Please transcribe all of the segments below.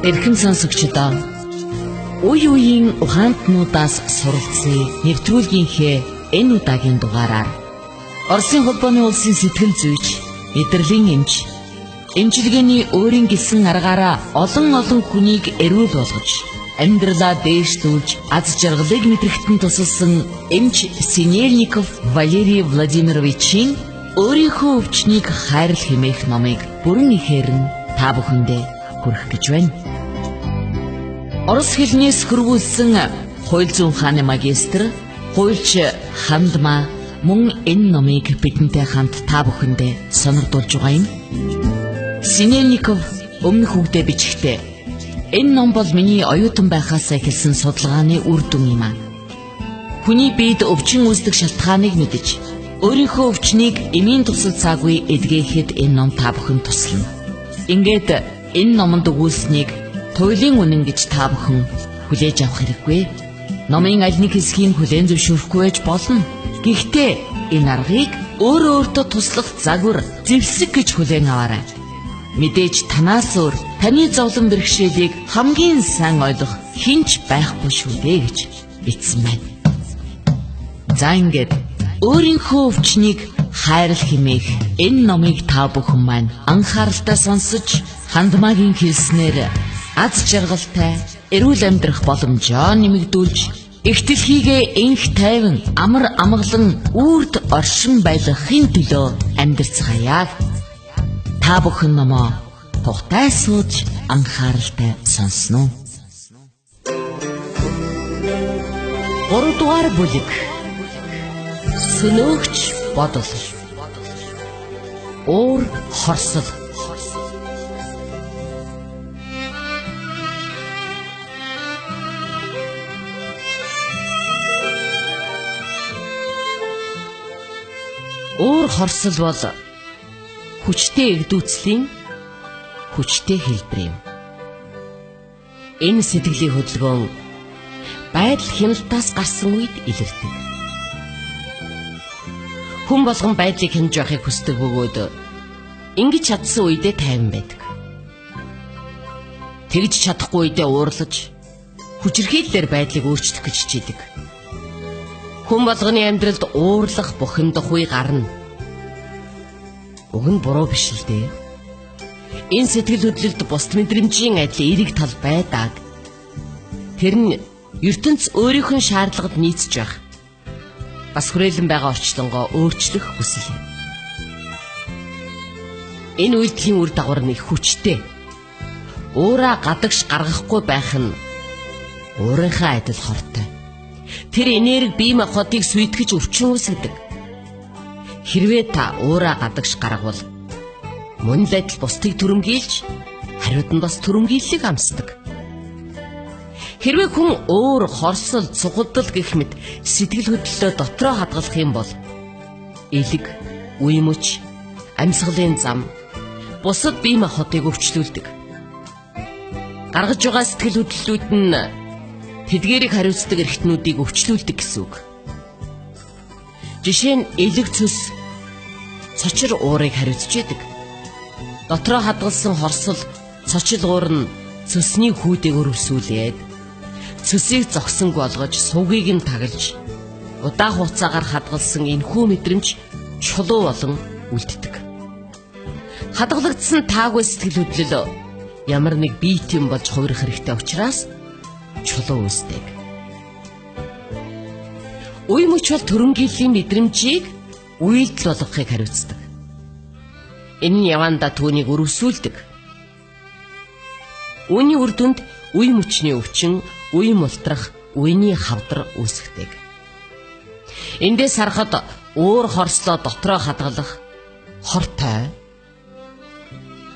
Эрхэм сонсогчдоо, үе үеийн ухаантнуудаас суралцъя нэвтрүүлгийнхээ энэ удаагийн дугаараар Оросын холбооны улсын сэтгэл зүйч, мэдрэлийн эмч, эмчилгээний өөрийн гэсэн аргаараа олон олон хүнийг эрүүл болгож, амьдралаа дээшлүүлж, аз жаргалыг мэдрэхэд нь тусалсан эмч Синельников Валерий Владимировичийн өөрийнхөө өвчнийг хайрл хэмээх номыг бүрэн ихээр нь та бүхэндээ хүргэх гэж байна. Орос хэлнээс хөрвүүлсэн хууль зүйн ухааны магистр, хуульч Хандма мөн энэ номыг бидэнтэй хамт та бүхэндээ сонирдуулж байгаа юм. Синельников өмнөх үгдээ бичгтээ энэ ном бол миний оюутан байхаас эхэлсэн судалгааны үр дүн юм аа. Хүний биед өвчин үүсдэг шалтгааныг мэдэж, өөрийнхөө өвчнийг эмийн тусалцаагүй эдгээхэд энэ ном та бүхэн туслана. Ингээд энэ номонд өгүүлснийг туйлын үнэн гэж та бүхэн хүлээж авах хэрэггүй. Номын аль нэг хэсгийг хүлээн зөвшөөрөхгүй байж болно. Гэхдээ энэ аргыг өөрөө өөртөө туслах загвар, зэвсэг гэж хүлээн аваарай. Мэдээж танаас өөр таны зовлон бэрхшээлийг хамгийн сайн ойлгох хэн ч байхгүй шүү дээ гэж бичсэн байна. За ингээд өөрийнхөө өвчнийг хайрл хэмээх энэ номыг та бүхэн маань анхааралтай сонсож, Хандмагийн хэлснээр аз жаргалтай эрүүл амьдрах боломжоо нэмэгдүүлж, эх дэлхийгээ энх тайван амар амгалан үрд оршин байлгахын төлөө амьдарцгаая. Та бүхэн номоо тухтай сууж анхааралтай сонсно уу? 3 дугаар бүлэг. Сөнөөгч бодол. Уур хорсол. Уур хорсол бол хүчтэй эгдүүцлийн хүчтэй хэлбэр юм. Энэ сэтгэлийн хөдөлгөөн байдал хяналтаас гарсан үед илэрдэг. Хүн болгон байдлыг хянаж байхыг хүсдэг бөгөөд ингэж чадсан үедээ тайван байдаг. Тэгж чадахгүй үедээ уурлаж хүчирхийллээр байдлыг өөрчлөх гэж хичээдэг. Хүн болгоны амьдралд уурлах, бухимдах үе гарна. Уг нь буруу биш л дээ. Энэ сэтгэл хөдлөлд бусд мэдрэмжийн адил эерэг тал байдаг. Тэр нь ертөнц өөрийнх нь шаардлагад нийцж байх. Бас хүрээлэн байгаа орчлонгоо өөрчлөх хүсэл. Энэ үйлдэлийн үр дагавар нь их хүчтэй. Уураа гадагш гаргахгүй байх нь уурынхаа адил хортой. Тэр энерги бие махбодыг сүйтгэж өвчин үүсгэдэг. Хэрвээ та уураа гадагш гаргавал мөн л адил бусдыг түрэмгийлж, хариуд нь бас түрэмгийллийг амсдаг. Хэрвээ хүн уур, хорсол, цугалдал гэх мэт сэтгэл хөдлөлөө дотроо хадгалах юм бол элэг, үе мөч, амьсгалын зам, бусад бие махбодыг өвчлүүлдэг. Гаргаж байгаа сэтгэл хөдлөлүүд нь тэдгээрийг хариуцдаг эрхтнүүдийг өвчлүүлдэг гэсэн үг. Жишээ нь элэг цөс цочор уурыг хариуцж идэг. Дотроо хадгалсан хорсол, цочил уур нь цөсний хүүдийг өрөвсүүлээд цөсийг зогсонгүй болгож сугийг нь тагалж удаан хугацаагаар хадгалсан энэхүү мэдрэмж чулуу болон үлддэг. Хадгалагдсан таагүй сэтгэл хөдлөл ямар нэг биет юм болж хувирах хэрэгтэй учраас чулуу үүсдэг. Үе мөч бол төрөнгийн мэдрэмжийг үйлдэл болгохыг хариуцдаг. Энэ нь явандаа түүнийг өрөвсүүлдэг. Үүний үр дүнд үе мөчний өвчин, үе мултрах, үений хавдар үүсгдэг. Эндээс харахад уур хорслоо дотроо хадгалах хортой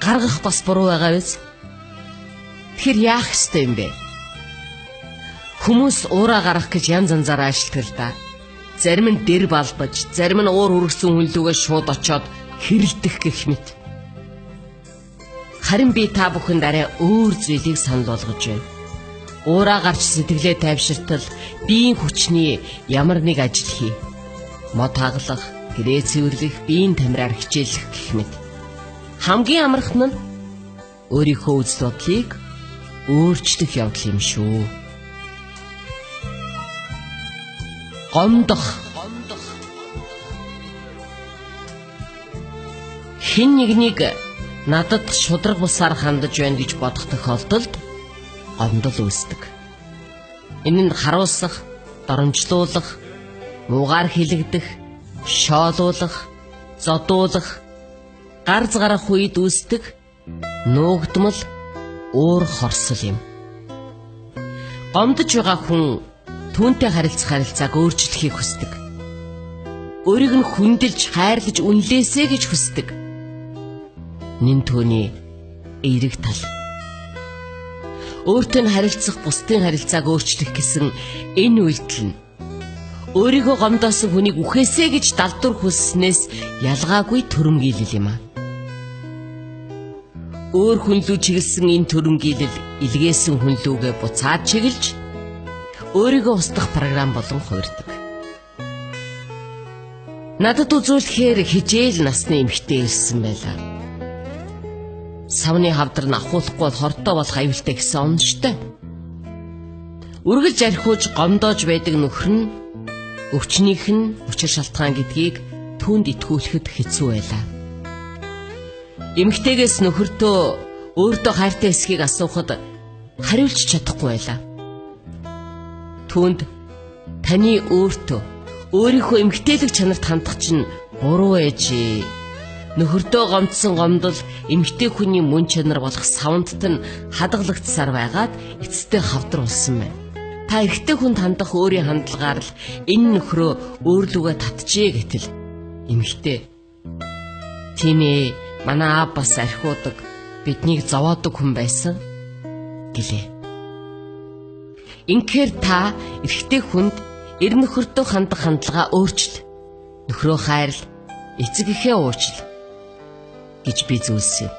гаргах бас буруу байгаа биз? Тэгэхээр яах ёстой юм бэ? Хүмүүс уураа гаргах гэж янз янзаараа ажилтдаг л да. Зарим нь дэр балбаж, зарим нь уур хүргэсэн хүн лүүгээ шууд очоод хэрэлдэх гэх мэт. Харин би та бүхэнд арай өөр зүйлийг санал болгож байна. Уураа гарч сэтгэлээ тайвширтал биеийн хүчний ямар нэг ажил хий. Мод хаглах, гэрээ цэвэрлэх, биеийн тамираар хичээллэх гэх мэт. Хамгийн амархан нь өөрийнхөө үзэл бодлыг өөрчлөх явдал юм шүү. Гомдох. Хэн нэгнийг надад шударга бусаар хандаж байна гэж бодох тохиолдолд гомдол үүсдэг. Энэ нь харуулсах, доромжлуулах, муугаар хилэгдэх, шоолуулах, зодуулах, гарз гарах үед үүсдэг нуугдмал уур хорсол юм. Гомдож байгаа хүн түүнтэй харилцах харилцааг өөрчлөхийг хүсдэг. Өөрийг нь хүндэлж, хайрлаж үнэлээсэй гэж хүсдэг. Нин түүний эерэг тал. Өөртөө нь харилцах бусдын харилцааг өөрчлөх гэсэн энэ үйлдэл нь өөрийгөө гомдоосон хүнийг үхээсэй гэж далдуур хүсснээс ялгаагүй төрөмгийлэл юм аа. Өөр хүн лүү чиглэсэн энэ төрөмгийлэл илгээсэн хүн лүүгээ буцаад чиглэж өөрийгөө устгах програм болон хувирдаг. Надад үзүүлэхээр хижээл насны эмэгтэй ирсэн байлаа. Савны хавдар нь ахуулахгүй бол хортой болох аюултай гэсэн оноштой. Үргэлж архиуж гомдоож байдаг нөхөр нь өвчнийх нь учир шалтгаан гэдгийг түүнд итгүүлэхэд хэцүү байлаа. Эмэгтэйгээс нөхөртөө өөртөө хайртай эсхийг асуухад хариулж чадахгүй байлаа. Түүнд таны өөртөө өөрийнхөө эмэгтэйлэг чанарт хандах чинь буруу ээжээ. Нөхөртөө гомдсон гомдол эмэгтэй хүний мөн чанар болох савндт нь хадгалагдсаар байгаад эцэстээ хавдар болсон байна. Та эрэгтэй хүнд хандах өөрийн хандлагаар л энэ нөхрөө өөрлөгөө татжээ гэтэл эмэгтэй тийм ээ, манай аав бас архиудаг, биднийг зовоодог хүн байсан гэлээ. Инхээр та эрэгтэй хүнд эр нөхөртөө хандах хандлагаа өөрчил. Нөхрөө хайрл, эцэг эхээ уучил гэж би зөвлөсөн юм.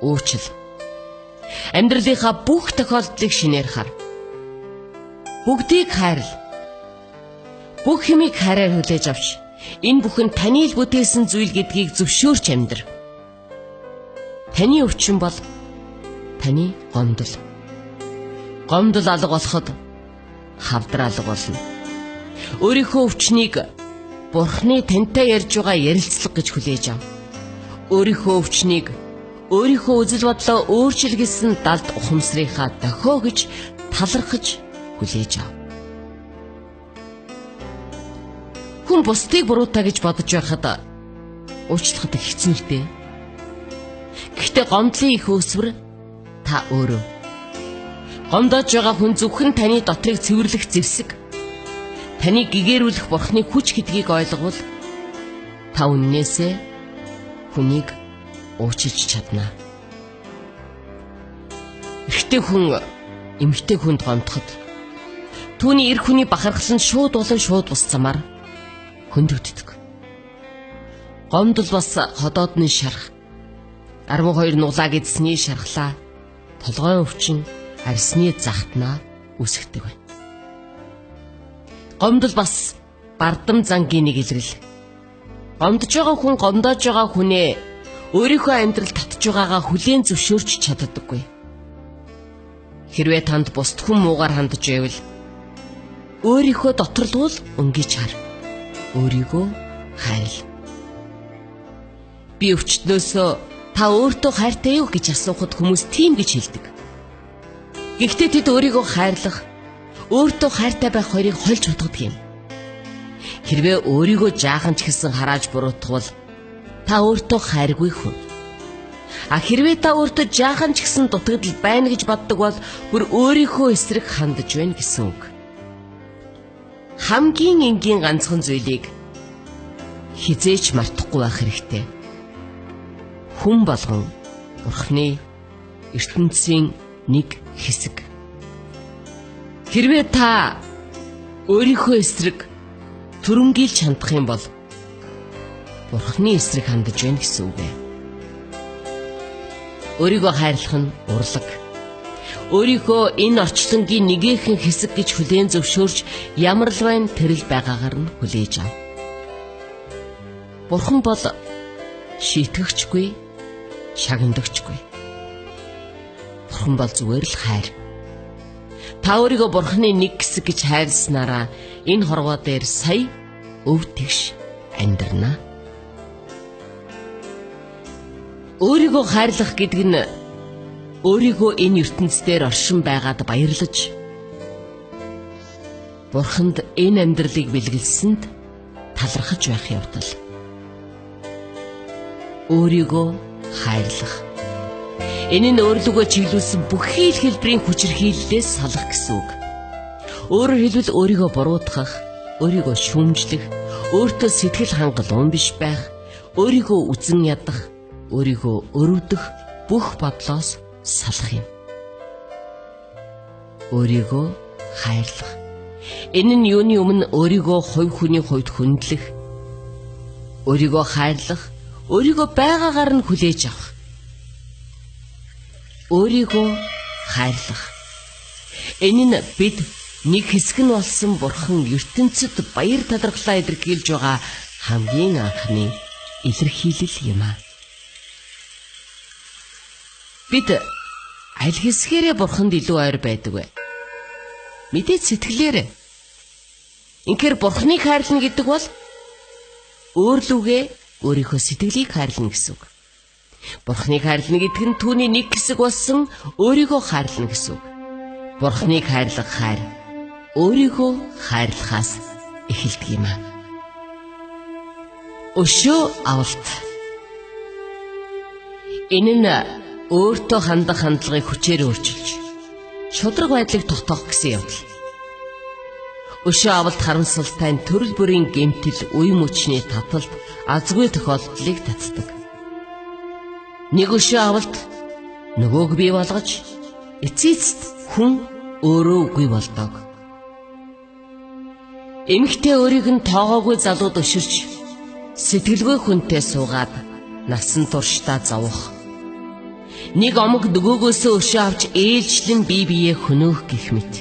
Уучил. Амьдралынхаа бүх тохиолдлыг шинээр хар. Бүгдийг хайрл. Бүх юмыг хайраар хүлээж авч энэ бүхэн таны л бүтээсэн зүйл гэдгийг зөвшөөрч амьдр. Таны өвчин бол таны гомдол. Гомдол алга болоход хавдар алга болно. Өөрийнхөө өвчнийг Бурхны тантай ярьж байгаа ярилцлага гэж хүлээж ав. Өөрийнхөө өвчнийг өөрийнхөө үзэл бодлоо өөрчил гэсэн далд ухамсарынхаа дохио гэж талархаж хүлээж ав. Хүн бусдыг буруутай гэж бодож байхад уучлахад хэцүү л дээ. Гэхдээ гомдлын их өсвөр та өөрөө. Гомдоож байгаа хүн зөвхөн таны дотрыг цэвэрлэх зэвсэг, таныг гэгэрүүлэх Бурхны хүч гэдгийг ойлговол та үннээсээ хүнийг уучлж чадна. Эрэгтэй хүн эмэгтэй хүнд гомдоход түүний эр хүний бахархал нь шууд болон шууд бус замаар хөндөгддөг. Гомдол бас ходоодны шарх, 12 нуглаа гэдсний шархлаа, толгойн өвчин, арьсны захтнаа үүсгдэг байна. Гомдол бас бардам зангийн нэг илрэл. Гомдож байгаа хүн гомдоож байгаа хүнээ өөрийнхөө амьдрал татж байгаагаа хүлээн зөвшөөрч чаддаггүй. Хэрвээ танд бусд хүн муугаар хандж байвал өөрийнхөө дотрлуул өнгөж хар. Өөрийгөө хайрл. Би өвчтнөөсөө та өөртөө хайртай юу гэж асуухад хүмүүс тийм гэж хэлдэг. Гэхдээ тэд өөрийгөө хайрлах, өөртөө хайртай байх хоёрыг хольж утгадаг юм. Хэрвээ өөрийгөө жаахан ч гэсэн харааж буруутгавал та өөртөө хайргүй хүн. А хэрвээ та өөртөө жаахан ч гэсэн дутагдал байна гэж боддог бол бүр өөрийнхөө эсрэг хандаж байна гэсэн үг. Хамгийн энгийн ганцхан зүйлийг хизээч мартахгүй байх хэрэгтэй. Хүн болгон Бурхны ертөнцийн нэг хэсэг. Хэрвээ та өөрийнхөө эсрэг төрөмгийлж хандах юм бол Бурхны эсрэг хандаж байна гэсэн үг ээ. Өөрийгөө хайрлах нь урлаг. Өөрийгөө энэ орчлонгийн нэгэн хэсэг гэж хүлээн зөвшөөрч ямар л байна тэр л байгаагаар нь хүлээж ав. Бурхан бол шийтгэгчгүй, шагнадагчгүй. Бурхан бол зүгээр л хайр. Та өөрийгөө Бурханы нэг хэсэг гэж хайрласнараа энэ хорвоо дээр сая өв тэгш амьдрна. Өөрийгөө хайрлах гэдэг нь өөрийгөө энэ ертөнц дээр оршин байгаад баярлаж Бурханд энэ амьдралыг бэлгэлсэнд талархаж байх явдал. Өөрийгөө хайрлах. Энэ нь өөрлөгөө чиглүүлсэн бүхий л хэлбэрийн хүчирхийллээс салах гэсэн үг. Өөрөөр хэлбэл өөрийгөө буруутгах, өөрийгөө шүүмжлэх, өөртөө сэтгэл хангалуун биш байх, өөрийгөө үзен ядах, өөрийгөө өрөвдөх бүх бодлоос салах юм. Өөрийгөө хайрлах. Энэ нь юуны өмнө өөрийгөө хувь хүний хувьд хүндлэх, өөрийгөө хайрлах, өөрийгөө байгаагаар нь хүлээж авах. Өөрийгөө хайрлах. Энэ нь бид нэг хэсэг нь болсон Бурхан ертөнцид баяр талархлаа илэрхийлж байгаа хамгийн анхны илэрхийлэл юм аа. Бид аль хэсгээрээ Бурханд илүү ойр байдаг вэ? Мэдээж сэтгэлээрээ. Инхээр Бурханыг хайрлана гэдэг бол өөрлөгөө өөрийнхөө сэтгэлийг хайрлана гэсэн үг. Бурханыг хайрлана гэдэг нь түүний нэг хэсэг болсон өөрийгөө хайрлана гэсэн үг. Бурханыг хайрлах хайр өөрийгөө хайрлахаас эхэлдэг юм аа. Өшөө авалт. Энэ нь өөртөө хандах хандлагыг хүчээр өөрчилж шударга байдлыг тогтоох гэсэн явдал. Өшөө авалт харамсалтай нь төрөл бүрийн гэмтэл, үе мөчний таталт, азгүй тохиолдлыг татдаг. Нэг өшөө авалт нөгөөг бий болгож эцэст хүн өөрөө үгүй болдог. Эмэгтэй өөрийг нь тоогоогүй залууд өшөрч сэтгэлгүй хүнтэй суугаад насан туршдаа зовох. Нэг омог нөгөөгөөсөө өшөө авч ээлжлэн бие биеэ хөнөөх гэх мэт.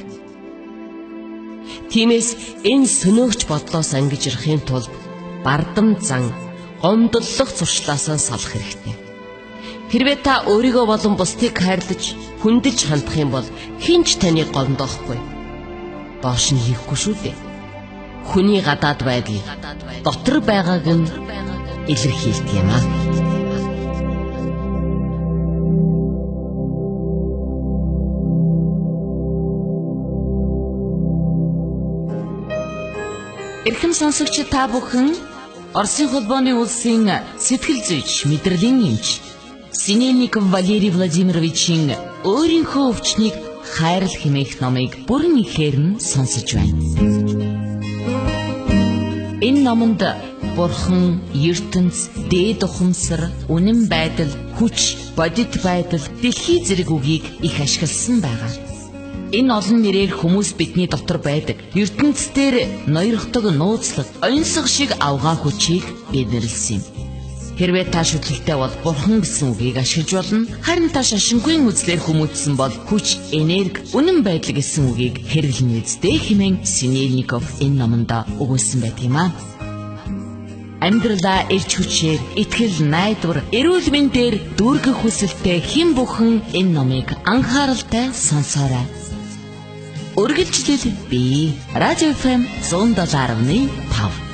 Тиймээс энэ сөнөөгч бодлоос ангижрахын тулд бардам зан, гомдлох зуршлаасаа салах хэрэгтэй. Хэрвээ та өөрийгөө болон бусдыг хайрлаж, хүндэлж хандах юм бол хэн ч таныг гомдоохгүй. Доош нь хийхгүй шүү дээ. Хүний гадаад байдал дотор байгааг нь илэрхийлдэг юм аа. Эрхэм сонсогч та бүхэн Оросын холбооны улсын сэтгэл зүйч, мэдрэлийн эмч Синельников Валерий Владимировичийн өөрийнхөө өвчнийг хайрл хэмээх номыг бүрэн ихээр нь сонсож байна. Энэ номонд Бурхан, ертөнц, дээд ухамсар, үнэн байдал, хүч, бодит байдал, дэлхий зэрэг үгийг их ашигласан байгаа. Энэ олон нэрээр хүмүүс бидний дотор байдаг ертөнц дээр ноёрхдог нууцлаг, оньсго шиг авгаа хүчийг бидэрлсэн юм. Хэрвээ та шүтлэгтэй бол Бурхан гэсэн үгийг ашиглаж болно. Харин та шашингүй үзлээр хүмүүжсэн бол хүч, энерги, үнэн байдал гэсэн үгийг хэрэглэнэ үсттэй хэмээн Синельников энэ номонд өгүүлсэн байдаг юм аа. Амьдралаа эрч хүчээр, итгэл, найдвар, эрүүл мэндээр дүүргэх хүсэлтэй хэн бүхэн энэ номыг анхааралтай сонсоорой. Үргэлжлэл би Радио FM 107.5.